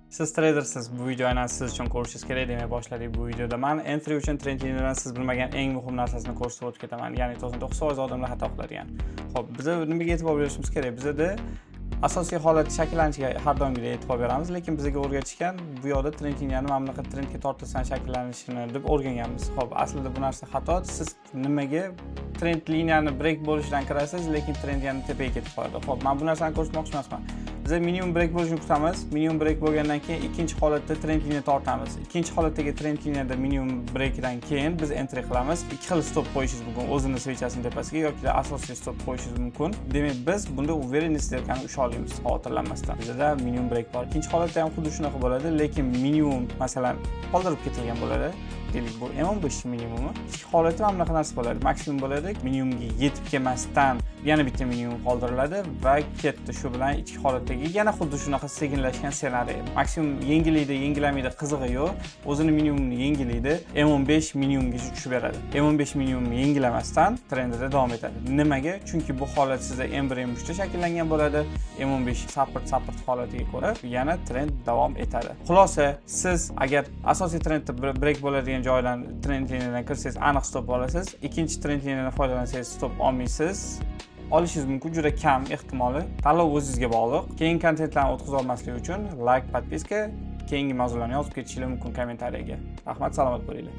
Siz treydersiz, bu video aynan siz uchun ko'rishingiz kerak. Demak, boshladik. Bu videoda man entry uchun trend liniyadan siz bilmagan eng muhim narsasini ko'rsatib o'tib ketaman, ya'ni 99% odamlar xato qiladigan. Xo'p, biza nimaga e'tibor berishimiz kerak? Bizada asosiy holat shakllanishiga har doimgidek e'tibor beramiz, lekin bizga o'rgatishgan bu yoqda trend liniyani mana bunaqa trendga tortilsa shakllanishini deb o'rganganmiz. Xo'p, aslida bu narsa xato. Siz nimaga trend liniyani break bo'lishidan kirasiz, lekin trend yana tepaga ketib qoladi? Xo'p, men bu narsani ko'rsatmoqchi emasman. Biz minimum break bo'lishini kutamiz. Minimum break bo'lgandan keyin ikkinchi holatda trend liniya tortamiz. Ikkinchi holatdagi trend liniyada minimum breakdan keyin biz entry qilamiz. Ikki xil stop qo'yishingiz mumkin, o'zini свеча sini tepasiga yoki asosiy stop qo'yishingiz mumkin. Demak, biz bunda уверенный сделка ni usha olamiz, xavotirlanmasdan. Bizda minimum break bor. Ikkinchi holatda ham xuddi shunaqa bo'ladi, lekin minimum, masalan, qoldirib ketilgan bo'ladi. Deylik, bu M15 minimumi. Ikki holatda mana bunaqa narsa bo'ladi. Maksimum bo'ladi, minimumga yetib kelmasdan yana bitta minimum qoldiriladi va ketdi. Shu bilan ikki holatdagi yana xuddi shunaqa sekinlashgan ssenariy. Maksimum yengilaydi, yengilamaydi, qizig'i yo'q. O'zini minimumini yengilaydi, M15 minimumgacha tushib beradi. M15 minimumni yengilamasdan trendida davom etadi. Nimaga? Chunki bu holat sizda M1 M3 da shakllangan bo'ladi. M15 support holatiga ko'ra yana trend davom etadi. Xulosa, siz agar asosiy trendda break bo'ladigan joydan, trend liniyadan kirsangiz, aniq stop olasiz. Ikkinchi trend liniyadan foydalansangiz, stop olmaysiz. Olishingiz mumkin, juda kam ehtimoli. Tanlov o'zingizga bog'liq. Keyingi kontentlarni o'tkazib olmaslik uchun like, подписка, keyingi mavzularni yozib ketishingiz mumkin kommentariyaga. Rahmat, salomat bo'linglar.